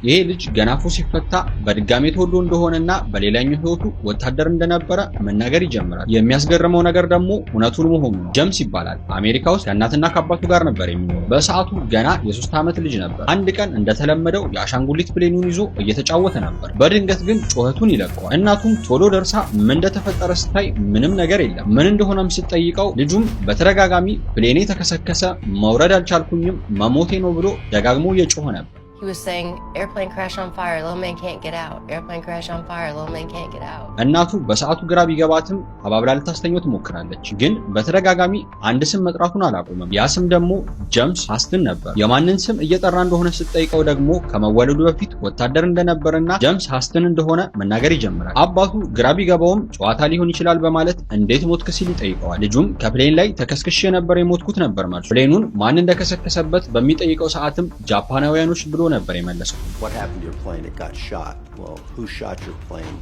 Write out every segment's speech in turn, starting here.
ይሄ ልጅ ገና አፉ ሲፈታ በድጋሚ ተወልዶ እንደሆነና በሌላኛው ህይወቱ ወታደር እንደነበረ መናገር ይጀምራል። የሚያስገርመው ነገር ደግሞ እውነቱን መሆኑ ነው። ጀምስ ይባላል። አሜሪካ ውስጥ ከእናትና ከአባቱ ጋር ነበር የሚኖረው። በሰዓቱ ገና የ3 ዓመት ልጅ ነበር። አንድ ቀን እንደተለመደው የአሻንጉሊት plane ኑን ይዞ እየተጫወተ ነበር። በድንገት ግን ጩኸቱን ይለቀዋል። እናቱም ቶሎ ደርሳ ምን እንደተፈጠረ ስታይ ምንም ነገር የለም። ምን እንደሆነም ስትጠይቀው ልጁም በተደጋጋሚ plane ኔ ተከሰከሰ፣ መውረድ አልቻልኩኝም፣ መሞቴ ነው ብሎ ደጋግሞ እየጮኸ ነበር። He was saying, "Airplane crash on fire, little man can't get out. Airplane crash on fire, little man can't get out." እናቱ በሰዓቱ ግራ ቢገባትም አባብላ ልታስተኛው ትሞክራለች። ግን በተደጋጋሚ አንድ ስም መጥራቱን አላቆመም። ያ ስም ደግሞ ጀምስ ሃስትን ነበር። የማንን ስም እየጠራ እንደሆነ ስትጠይቀው ደግሞ ከመወለዱ በፊት ወታደር እንደነበረና ጀምስ ሃስትን እንደሆነ መናገር ይጀምራል። አባቱ ግራ ቢገባውም ጨዋታ ሊሆን ይችላል በማለት እንዴት ሞትክ ሲል ይጠይቀዋል። ልጁም ከ plane ላይ ተከስክሼ ነበር የሞትኩት ነበር መልሱ። Plane ኑን ማን እንደከሰከሰበት በሚጠይቀው ሰዓትም ጃፓናውያኖች ብሎ ነበር የመለሰው። What happened to your plane? It got shot. Well, who shot your plane?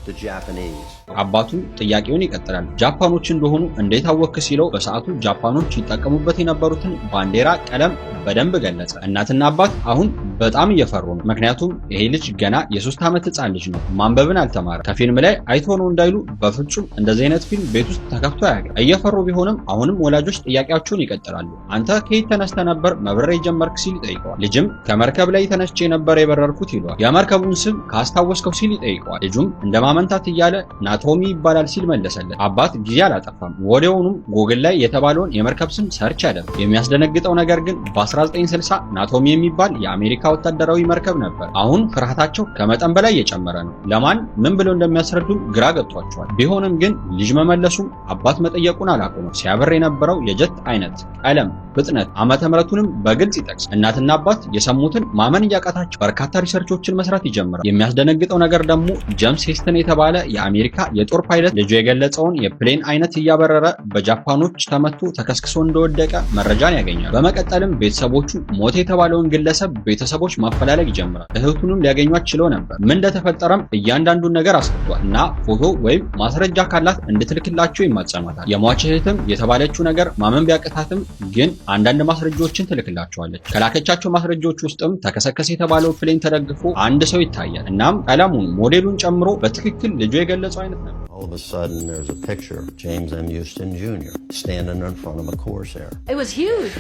The Japanese. አባቱ ጥያቄውን ይቀጥላል። ጃፓኖች እንደሆኑ እንዴት አወክ ሲለው በሰዓቱ ጃፓኖች ይጠቀሙበት የነበሩትን ባንዲራ ቀለም በደንብ ገለጸ። እናትና አባት አሁን በጣም እየፈሩ ነው። ምክንያቱም ይሄ ልጅ ገና የ3 ዓመት ህፃን ልጅ ነው። ማንበብን አልተማረ። ከፊልም ላይ አይቶ ነው እንዳይሉ በፍጹም እንደዚህ አይነት ፊልም ቤት ውስጥ ተከፍቶ አያውቅም። እየፈሩ ቢሆንም አሁንም ወላጆች ጥያቄያቸውን ይቀጥላሉ። አንተ ከየት ተነስተህ ነበር መብረር የጀመርክ ሲል ይጠይቀዋል። ልጅም ከመርከብ ላይ ተነስቼ ነበር የበረርኩት ይለዋል። የመርከቡን ስም ካስታወስከው ሲል ይጠይቀዋል። ልጁም እንደ ማመንታት እያለ ናቶሚ ይባላል ሲል መለሰለት። አባት ጊዜ አላጠፋም። ወዲያውኑም ጎግል ላይ የተባለውን የመርከብ ስም search አደረገ። የሚያስደነግጠው ነገር ግን በ1960 ናቶሚ የሚባል የአሜሪካ ወታደራዊ መርከብ ነበር። አሁን ፍርሃታቸው ከመጠን በላይ የጨመረ ነው። ለማን ምን ብለው እንደሚያስረዱም ግራ ገብቷቸዋል። ቢሆንም ግን ልጅ መመለሱም አባት መጠየቁን አላቆመም። ሲያበር የነበረው የጀት አይነት፣ ቀለም፣ ፍጥነት፣ ዓመተ ምሕረቱንም በግልጽ ይጠቅሳል። እናትና አባት የሰሙትን ማመን እያቃታቸው በርካታ research ኦችን መስራት ይጀምራል። የሚያስደነግጠው ነገር ደግሞ ጀምስ ሄስተን የተባለ የአሜሪካ የጦር ፓይለት ልጁ የገለጸውን የ plane አይነት እያበረረ በጃፓኖች ተመቶ ተከስክሶ እንደወደቀ መረጃን ያገኛል። በመቀጠልም ቤተሰቦቹ ሞተ የተባለውን ግለሰብ ቤተሰቦች ማፈላለግ ይጀምራል። እህቱንም ሊያገኟት ችለው ነበር። ምን እንደተፈጠረም እያንዳንዱን ነገር አስረድቷል እና ፎቶ ወይም ማስረጃ ካላት እንድትልክላቸው ይማጸኗታል። የሟች እህትም የተባለችው ነገር ማመን ቢያቅታትም ግን አንዳንድ ማስረጃዎችን ትልክላቸዋለች። ከላከቻቸው ማስረጃዎች ውስጥም ተከሰከሰ የተባለው plane ተደግፎ አንድ ሰው ይታያል። እናም ቀለሙን ሞዴሉን ጨምሮ በትክክል ልጁ የገለጸው አይነት ነበር። All of a sudden, there's a picture of James M. Houston Jr. standing in front of a Corsair. It was huge.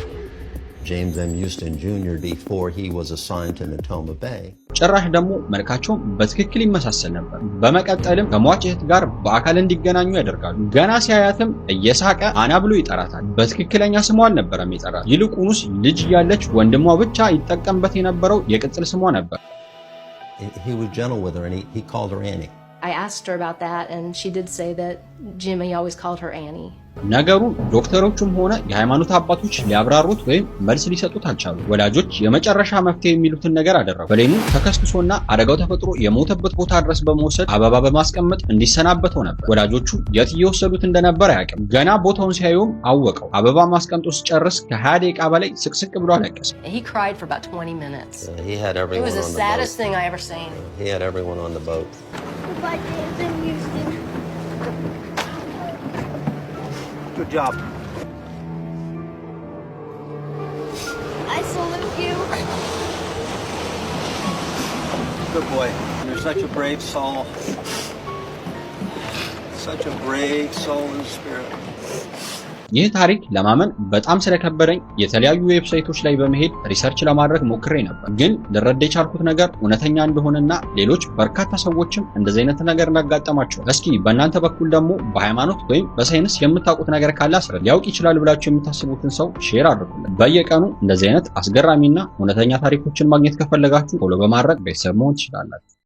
James M. Houston Jr. before he was assigned to Natoma Bay. ጭራሽ ደግሞ መልካቸውም በትክክል ይመሳሰል ነበር። በመቀጠልም ከሟች እህት ጋር በአካል እንዲገናኙ ያደርጋሉ። ገና ሲያያትም እየሳቀ አና ብሎ ይጠራታል። በትክክለኛ ስሟ አልነበረም የጠራት። ይልቁንስ ልጅ እያለች ወንድሟ ብቻ ይጠቀምበት የነበረው የቅጽል ስሟ ነበር። He was gentle with her and he called her Annie. I asked her about that, and she did say that Jimmy always called her Annie. ነገሩን ዶክተሮቹም ሆነ የሃይማኖት አባቶች ሊያብራሩት ወይም መልስ ሊሰጡት አልቻሉ። ወላጆች የመጨረሻ መፍትሄ የሚሉትን ነገር አደረጉ። Plane ኑ ተከስክሶና አደጋው ተፈጥሮ የሞተበት ቦታ ድረስ በመውሰድ አበባ በማስቀመጥ እንዲሰናበተው ነበር። ወላጆቹ የት እየወሰዱት እንደነበር አያውቅም። ገና ቦታውን ሲያዩም አወቀው። አበባ ማስቀምጦ ሲጨርስ ከ20 ደቂቃ በላይ ስቅስቅ ብሎ አለቀሰ። He cried for about 20 minutes. He had It everyone was the on the saddest boat. Thing I ever seen. He had everyone on the boat. Goodbye, James M. Houston. Good job. I salute you. Good boy. You're such a brave soul. Such a brave soul and spirit. ይህ ታሪክ ለማመን በጣም ስለከበደኝ የተለያዩ website ኦች ላይ በመሄድ research ለማድረግ ሞክሬ ነበር። ግን ልረዳ የቻልኩት ነገር እውነተኛ እንደሆነና ሌሎች በርካታ ሰዎችም እንደዚህ አይነት ነገር እንዳጋጠማቸው። እስኪ በእናንተ በኩል ደግሞ በሃይማኖት ወይም በሳይንስ የምታውቁት ነገር ካለ አስረዱ። ሊያውቅ ይችላል ብላችሁ የምታስቡትን ሰው share አድርጉልን። በየቀኑ እንደዚህ አይነት አስገራሚና እውነተኛ ታሪኮችን ማግኘት ከፈለጋችሁ follow በማድረግ ቤተሰብ መሆን ትችላላችሁ።